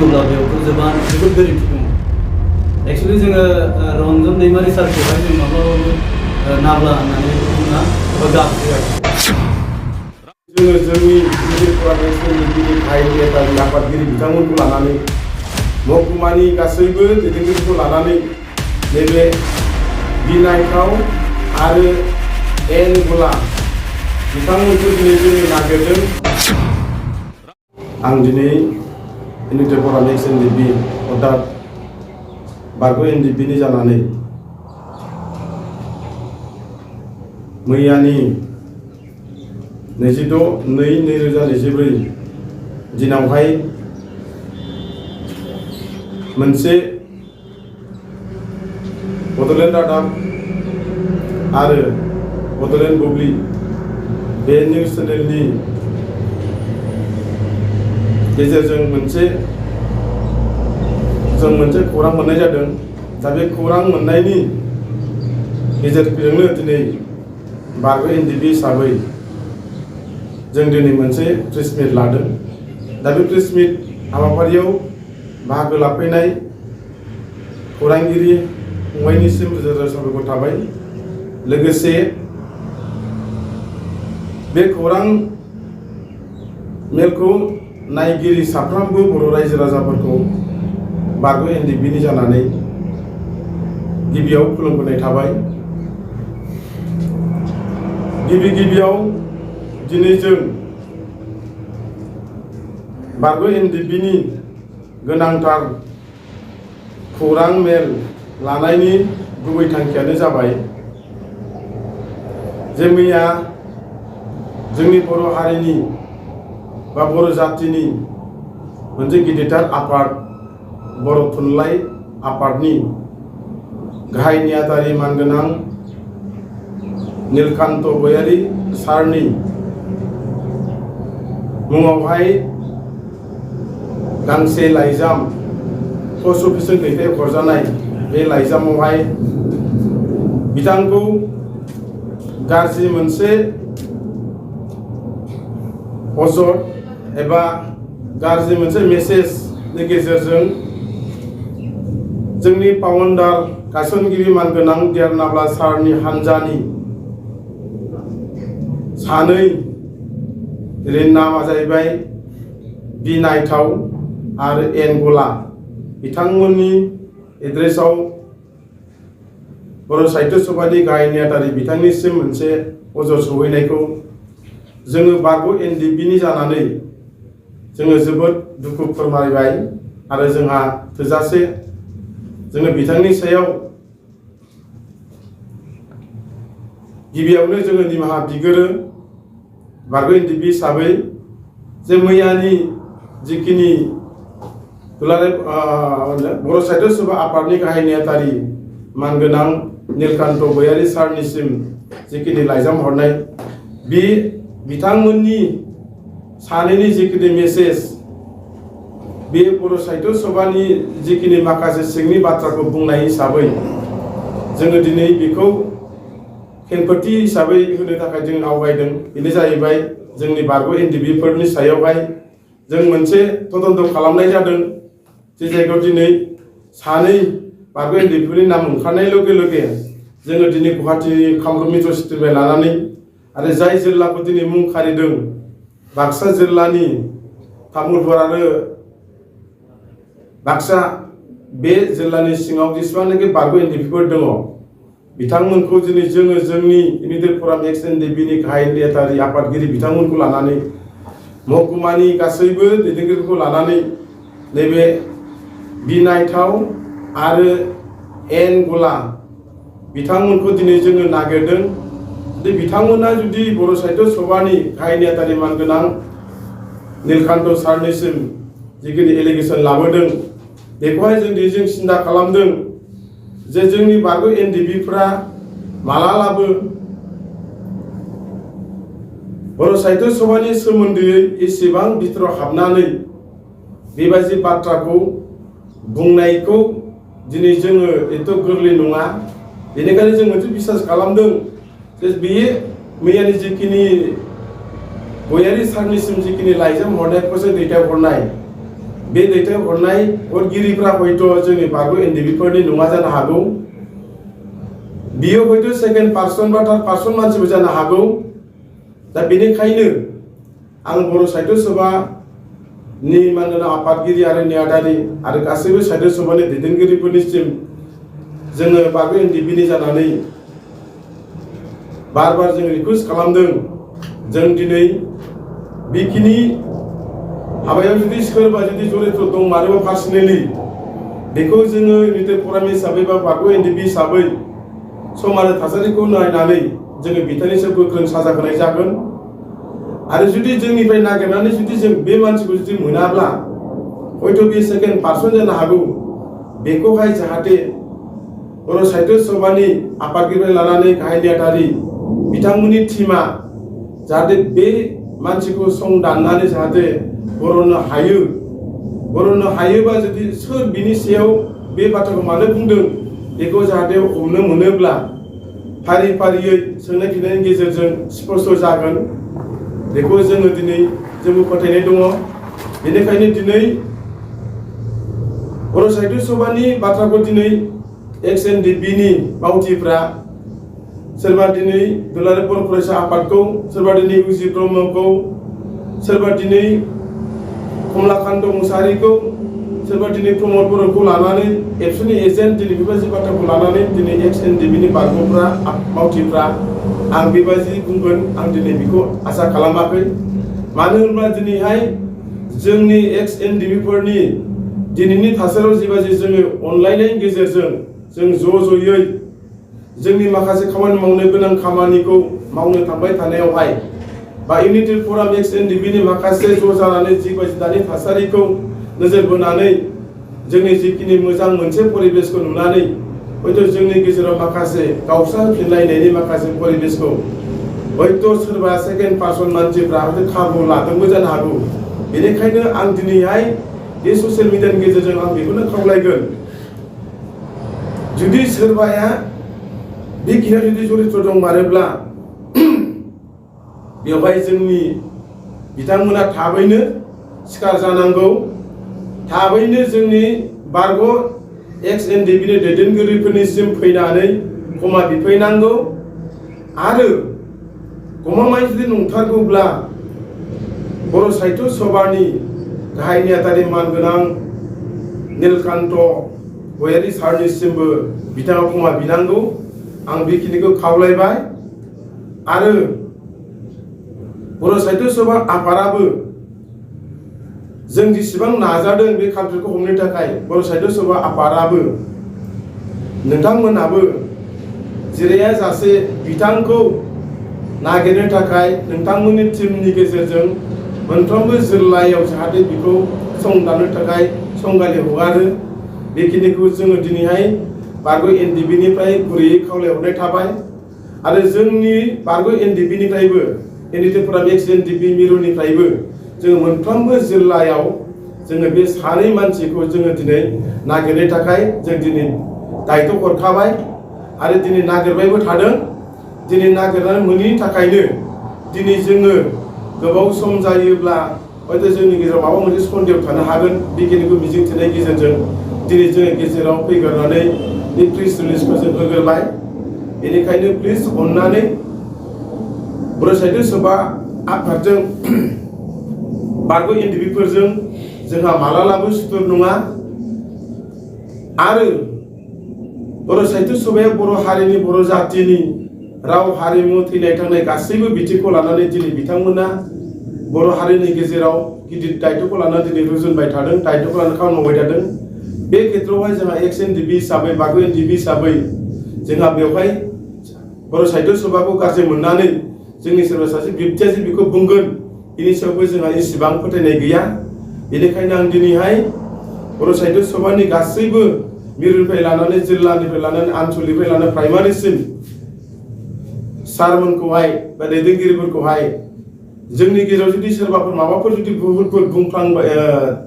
बुङोब्ला बेयावथ' जोबोद गोरोन्थि दङ। एक्सुवेलि जोङो रन्जन दैमारि सारखौहाय जों माब्लाबाबो नाब्ला होननानै बुङा एबा गाबज्रिया। जोङो जोंनि फरायसालिनि गाहाय नेतानि आफादगिरि बिथांमोनखौ लानानै महकुमानि गासैबो दैदेनगिरिखौ लानानै नैबे बिनायथाव आरो एन गला बिथांमोनखौ दिनै जोङो नागिरदों। आं दिनै इउनिटेड फर एनडिपि अर्थात बारग' एनडिपिनि जानानै मैयानि 26/2/2024 दिनावहाय मोनसे बड'लेण्ड रादाब आरो बड'लेण्ड बुब्लि बे निउज चेनेलनि गेजेरजों मोनसे खौरां मोननाय जादों। दा बे खौरां मोननायनि गेजेरजोंनो दिनै बारग' एनडिपि हिसाबै जों दिनै मोनसे प्रेस मिट लादों। दा बे प्रेस मिट हाबाफारियाव बाहागो लाफैनाय खौरांगिरि फंबायनिसिम रोजा रोजा साबायखर थाबाय। लोगोसे बे खौरां मेलखौ नायगिरि साफ्रोमबो बर' रायजो राजाफोरखौ बारग' एनडिपिनि जानानै गिबियाव खुलुमबोनाय थाबाय। गिबियाव दिनै जों बारग' एनडिपिनि गोनांथार खौरां मेल लानायनि गुबै थांखियानो जाबाय जे मैया जोंनि बर' हारिनि बा बर' जातिनि मोनसे गिदिरथार आफाद बर' थुनलाइ आफादनि गाहाय नेहाथारि मानगोनां नीलकान्त गयारी सारनि मुङावहाय गांसे लाइजाम पस्ट अफिसजों दैथायहरजानाय बे लाइजामावहाय बिथांखौ गाज्रि मोनसे अजद एबा गाज्रि मोनसे मेसेजनि गेजेरजों जोंनि पाउन्डार गायसनगिरि मानगोनां देरनाब्ला सारनि हान्जानि सानै जेरै नामा जाहैबाय बिनायथाव आरो एन गला बिथांमोननि एड्रेसाव बर' साहित्य सभानि गाहाय नेहाथारि बिथांनिसिम मोनसे अजद सहैनायखौ जोङो बारग' एनडिपिनि जानानै जोङो जोबोद दुखु फोरमायबाय आरो जोंहा थोजासे जोङो बिथांनि सायाव गिबियावनो जोङो निमाहा बिगोरो बारग' एनडिपि हिसाबै जे मैयानि जिखिनि दुलाराय बर' साहित्य सभा आफादनि गाहाय नेहाथारि मानगोनां नीलकान्त गयारी सारनिसिम जिखिनि लाइजाम हरनाय बे बिथांमोननि सानैनि जिखिनि मेसेज बे बर' साहित्य सभानि जिखिनि माखासे सिंनि बाथ्राखौ बुंनाय हिसाबै जोङो दिनै बेखौ खेंफोरथि हिसाबै होनो थाखाय जों आवगायदों। बेनो जाहैबाय जोंनि बारग' एनडिपिफोरनि सायावहाय जों मोनसे तदन्त खालामनाय जादों। जे जायगायाव दिनै सानै बारग' एनडिपिफोरनि नाम ओंखारनाय लगे लगे जोङो दिनै गुवाहाटि कामरुप मेट्र' सिटिनिफ्राय लानानै आरो जाय जिल्लाखौ दिनै मुं खारिदों बाक्सा जिल्लानि तामुलपुर आरो बाक्सा बे जिल्लानि सिङाव जेसेबांनाखि बारग' एनडिपिफोर दङ बिथांमोनखौ दिनै जोङो जोंनि इउनिटेड फर एनडिपिनि गाहाय नेहाथारि आफादगिरि बिथांमोनखौ लानानै महकुमानि गासैबो दैदेनगिरिफोरखौ लानानै नैबे बिनायथाव आरो एन गला बिथांमोनखौ दिनै जोङो नागिरदों। बिथांमोना जुदि बर' साहित्य सभानि गाहाय नेहाथारि मानगोनां नीलकान्त सारनिसिम जिखिनि एलिगेसन लाबोदों बेखौहाय जों सिन्था खालामदों जे जोंनि बारग' एनडिपिफ्रा मालालाबो बर' साहित्य सभानि सोमोन्दै एसेबां बिथोराव हाबनानै बेबायदि बाथ्राखौ बुंनायखौ दिनै जोङो एथ' गोरलै नङा। बेनिखायनो जों मोनसे बिसास खालामदों जे बेयो मैयानि जिखिनि गयारी सारनिसिम जिखिनि लाइजाम हरनाय पस्ट दैथायहरनाय बे दैथायहरनाय हरगिरिफ्रा हयथ' जोंनि बारग' एनडिबिफोरनि नङा जानो हागौ, बियो हयथ' सेकेन्ड पार्सन बा थार्ड पार्सन मानसिबो जानो हागौ। दा बेनिखायनो आं बर' साहित्य सभानि मानोना आफादगिरि आरो नेहाथारि आरो गासैबो साहित्य सभानि दैदेनगिरिफोरनिसिम जोङो बारग' एनडिबिनि जानानै बार बार जों रिकुवेस्ट खालामदों, जों दिनै बेखिनि हाबायाव जुदि सोरबा जुदि जरित्र दं मानोबा पार्सनेलि बेखौ जोङो इउनाइटेड फराम हिसाबै बा बारग' एनडिबि हिसाबै सम आरो थासारिखौ नायनानै जोङो बिथांनि सायाव गोख्रों साजा होनाय जागोन। आरो जुदि जोंनिफ्राय नागिरनानै जुदि जों बे मानसिखौ जुदि मोनाब्ला हयथ' बे सेकेन्ड पार्सन जानो हागौ, बेखौहाय जाहाथे बर' साहित्य सभानि आफादगिरिनिफ्राय लानानै गाहाय नेहाथारि बिथांमोननि टीमा जाहाथे बे मानसिखौ सं दाननानै जाहाथे बर'नो हायोबा जुदि सोर बिनि सायाव बे बाथ्राखौ मानो बुंदों बेखौ जाहाथे हमनो मोनोब्ला फारि फारियै सोंनाय फिन्नायनि गेजेरजों स्पष्ट जागोन, बेखौ जोङो दिनै जोंबो फोथायनाय दङ। बेनिखायनो दिनै बर' साहित्य सभानि बाथ्राखौ दिनै एक्स एनडिबिनि मावथिफ्रा सोरबा दिनै दुलाराय बर' फरायसा आफादखौ, सोरबा दिनै उजि ब्रह्मखौ, सोरबा दिनै कमलाकान्त मुसाहारिखौ, सोरबा दिनै प्रमद बर'खौ लानानै एबसुनि एजेन्ट दिनै बेबायदि बाथ्राखौ लानानै दिनै एक्स एनडिबिनि बारग'फ्रा मावथिफ्रा आं बेबायदि बुंगोन आं दिनै बेखौ आसा खालामाखै। मानो होनब्ला दिनैहाय जोंनि एक्स एनडिबिफोरनि दिनैनि थासारियाव जिबायदि जोङो अनलायनायनि गेजेरजों जों ज'यै जोंनि माखासे खामानि मावनो गोनां खामानिखौ मावनो थांबाय थानायावहाय बा इउनाइटेड फराम एक्स एनडिबिनि माखासे ज' जानानै जिबायदि दानि थासारिखौ नोजोर बोनानै जोंनि जिखिनि मोजां मोनसे परिबेसखौ नुनानै हयथ' जोंनि गेजेराव माखासे गावस्रा होफिनलायनायनि माखासे परिबेसखौ हयथ' सोरबा सेकेन्ड पार्सन मानसिफ्रा हयथ' खाबु लादोंबो जानो हागौ। बेनिखायनो आं दिनैहाय बे ससियेल मिडियानि गेजेरजों आं बेखौनो खावलायगोन, जुदि सोरबाया बेखिनियाव जुदि जरित्र दंमारोब्ला बेवहाय जोंनि बिथांमोना थाबैनो सिखार जानांगौ, थाबैनो जोंनि बारग' एक्स एनडिबिनि दैदेनगिरिफोरनिसिम फैनानै क्षमा बिफैनांगौ। आरो गमामायै जुदि नंथारगौब्ला बर' साहित्य सभानि गाहाय नेहाथारि मानगोनां नीलकान्त गयारी सारनिसिमबो बिथाङा क्षमा बिनांगौ, आं बेखिनिखौ खावलायबाय। आरो बर' साहित्य सभा आफादाबो जों जेसेबां नाजादों बे कालचारखौ हमनो थाखाय बर' साहित्य सभा आफादाबो नोंथांमोनाबो जिराया जासे बिथांखौ नागिरनो थाखाय नोंथांमोननि टीमनि गेजेरजों मोनफ्रोमबो जिल्लायाव जाहाथे बेखौ संदाननो थाखाय संगालि हगारो, बेखिनिखौ जोङो दिनैहाय बारग' एनडिबिनिफ्राय गुरैयै खावलायहरनाय थाबाय। आरो जोंनि बारग' एनडिबिनिफ्रायबो इउनाइटेड फराम एक्स एनडिबि मिरुनिफ्रायबो जोङो मोनफ्रोमबो जिल्लायाव जोङो बे सानै मानसिखौ जोङो दिनै नागिरनो थाखाय जों दिनै दायथ' हरखाबाय आरो दिनै नागिरबायबो थादों। दिनै नागिरनानै मोनैनि थाखायनो दिनै जोङो गोबाव सम जायोब्ला हयथ' जोंनि गेजेराव माबा मोनसे सन्देह थानो हागोन, बेखिनिखौ मिजिंथिनायनि गेजेरजों दिनै जोङो गेजेराव फैगोरनानै बे प्रेस रिलिजखौ जों होग्रोबाय। बेनिखायनो प्लिज अननानै बर' साहित्य सभा आफादजों बारग' एनडिबिफोरजों जोंहा मालाबाबो सुथुर नङा। आरो बर' साहित्य सभाया बर' हारिनि बर' जातिनि राव हारिमु थैनाय थांनाय गासैबो बिथिंखौ लानानै दिनै बिथांमोना बर' हारिनि गेजेराव गिदिर दायथ'खौ लानानै दिनै रुजुनबाय थादों, दायथ'खौ लानानै खामानि मावबाय थादों। बे खेत्रआवहाय जोंहा एक्स एनडिबि हिसाबै बारग' एनडिबि हिसाबै जोंहा बेवहाय बर' साहित्य सभाखौ गाज्रि मोननानै जोंनि सोरबा सासे बिबथिया जे बेखौ बुंगोन बेनि सायावबो जोंहा इसेबां फोथायनाय गैया। बेनिखायनो आं दिनैहाय बर' साहित्य सभानि गासैबो मिरुनिफ्राय लानानै जिल्लानिफ्राय लानानै आनसलिकनिफ्राय लानानै प्राइमारिसिम सारमोनखौहाय बा दैदेनगिरिफोरखौहाय जोंनि गेजेराव जुदि सोरबाफोर माबाफोर जुदि भुलफोर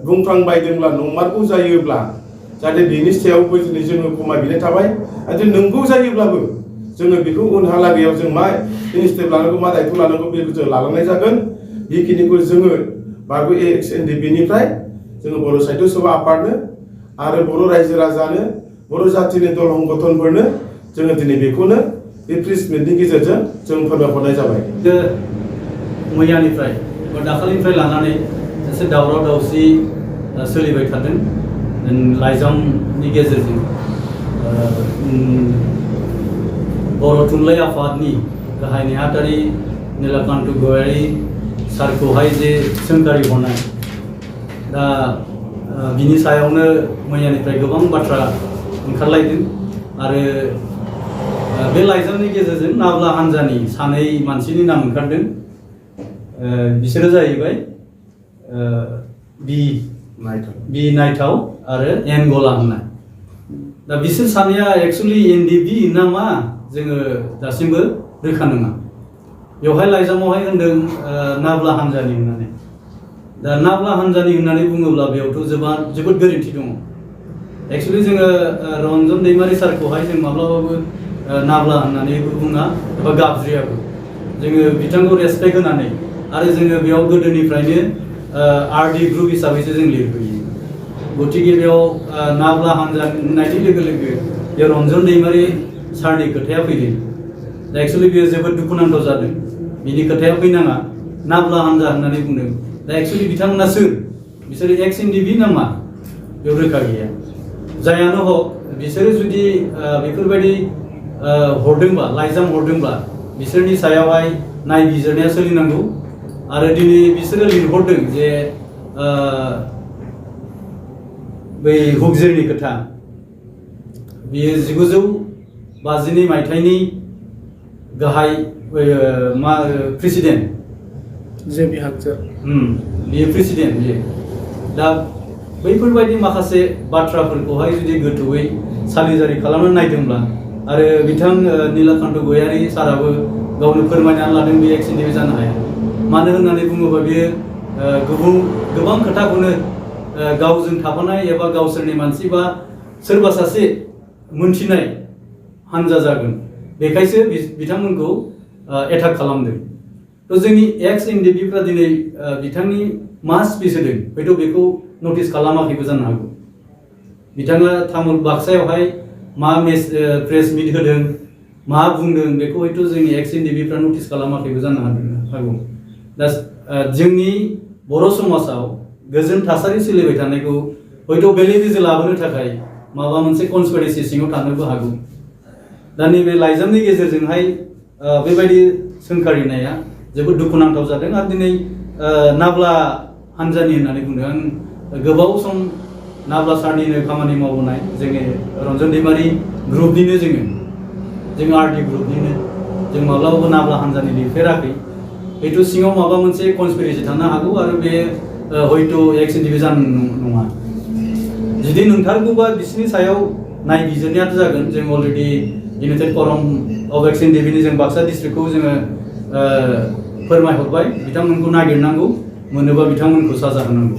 बुंफ्लांबायदोंब्ला नंमारगौ जायोब्ला जाहाथे बेनि सायावबो दिनै जोङो क्षमा बिनाय थाबाय। आरो नंगौ जायोब्लाबो जोङो बेखौ उनहालागैयाव जों मा स्टेप लानांगौ, मा दायथ' लानांगौ बेखौ जों लालांनाय जागोन। बेखिनिखौ जोङो बारग' एक्स एनडिबिनिफ्राय जोङो बर' साहित्य सभा आफादनो आरो बर' रायजो राजानो बर' जाथिनि दल संगठनफोरनो जोङो दिनै बेखौनो बे प्रेस मिटनि गेजेरजों जों फोरमायहरनाय जाबाय। मैयानिफ्राय बा दाखालिनिफ्राय लानानै एसे दावराव दावसि सोलिबाय थादों लाइजामनि गेजेरजों बर' थुनलाइ आफादनि गाहाय नेहाथारि नीलकान्त गयारी सारखौहाय जे सोंखारि हरनाय दा बिनि सायावनो मैयानिफ्राय गोबां बाथ्रा ओंखारलायदों आरो बे लाइजामनि गेजेरजों नाब्ला हान्जानि सानै मानसिनि नाम ओंखारदों। बिसोरो जाहैबाय बि नायथाव आरो एन गला होननाय। दा बिसोर सानैया एक्सुअलि एनडिबि ना मा जोङो दासिमबो रोखा नङा। बेवहाय लाइजामावहाय होनदों नाब्ला हान्जानि होननानै। दा नाब्ला हान्जानि होननानै बुङोब्ला बेयावथ' जोबोद गोरोन्थि दङ। एक्सुअलि जोङो रन्जन दैमारि सारखौहाय जों माब्लाबाबो नाब्ला होननानैबो बुङा एबा गाबज्रियाबो। जोङो बिथांखौ रेसपेक्ट होनानै आरो जोङो बेयाव गोदोनिफ्रायनो आरडि ग्रुप हिसाबैसो जों लिरबोयो। गतिके बेयाव नाब्ला हान्जा होननायनि लोगो लोगो बे रन्जन दैमारि सारनि खोथाया फैदों। दा एक्सुअलि बेयो जोबोद दुखुनांथाव जादों। बिनि खोथाया फैनाङा नाब्ला हान्जा होननानै बुंदों। दा एक्सुअलि बिथांमोना सोर? बिसोरो एक्स एनडिबि नामा? बेयाव रोखा गैया। जायानो हक बिसोरो जुदि बेफोरबायदि हरदोंबा लाइजाम हरदोंब्ला बिसोरनि सायावहाय नायबिजिरनाया सोलिनांगौ आरो दिनै बिसोरो लिरहरदों जे बै हुकजेरनि खोथा बियो 1952 मायथाइनि गाहाय प्रेसिडेन्ट जेबि हागजोर बियो प्रेसिडेन्ट बियो। दा बैफोरबायदि माखासे बाथ्राफोरखौहाय जुदि गोथौयै सालिजारि खालामनो नायदोंब्ला आरो बिथां नीलकान्त गयारी साराबो गावनो फोरमायनानै लादों बे एक्स एनडिबि जानो हाया। मानो होननानै बुङोबा बियो गोबां खोथाखौनो गावजों थाफानाय एबा गावसोरनि मानसि बा सोरबा सासे मोनथिनाय हान्जा जागोन बेखायसो बिथांमोनखौ एटाक खालामदों। तो जोंनि एक्स एनडिबिफ्रा दिनै बिथांनि मा स्पिच होदों हयथ' बेखौ नटिस खालामाखैबो जानो हागौ। बिथाङा तामुल बाक्सायावहाय मा प्रेस मिट होदों मा बुंदों बेखौ हयथ' जोंनि एक्स एनडिबिफ्रा नटिस खालामाखैबो जानो हागौ। दा जोंनि बर' समाजाव गोजोन थासारि सोलिबाय थानायखौ हयथ' बेले बेजे लाबोनो थाखाय माबा मोनसे कनस्पिरेसि सिङाव थानोबो हागौ। दा नैबे लाइजामनि गेजेरजोंहाय बेबायदि सोंखारिनाया जोबोद दुखुनांथाव जादों आरो दिनै नाब्ला हान्जानि होननानै बुंदों। आं गोबाव सम नाब्ला सारनिनो खामानि मावबोनाय जोंनि रन्जन दैमारि ग्रुपनिनो जों आरडि ग्रुपनिनो जों माब्लाबाबो नाब्ला हान्जानि लिरफेराखै। हयथ' सिङाव माबा मोनसे कनस्पिरेसि थानो हागौ आरो बे हयथ' एक्स एनडिबि जानो नङा। जुदि नोंथारगौबा बिसोरनि सायाव नायबिजिरनायाथ' जागोन। जों अलरेडि इउनाइटेड फराम अफ एक्स एनडिबिनि जों बाक्सा डिस्ट्रिक्टखौ जोङो फोरमायहरबाय। बिथांमोनखौ नागिरनांगौ, मोनोबा बिथांमोनखौ साजा होनांगौ।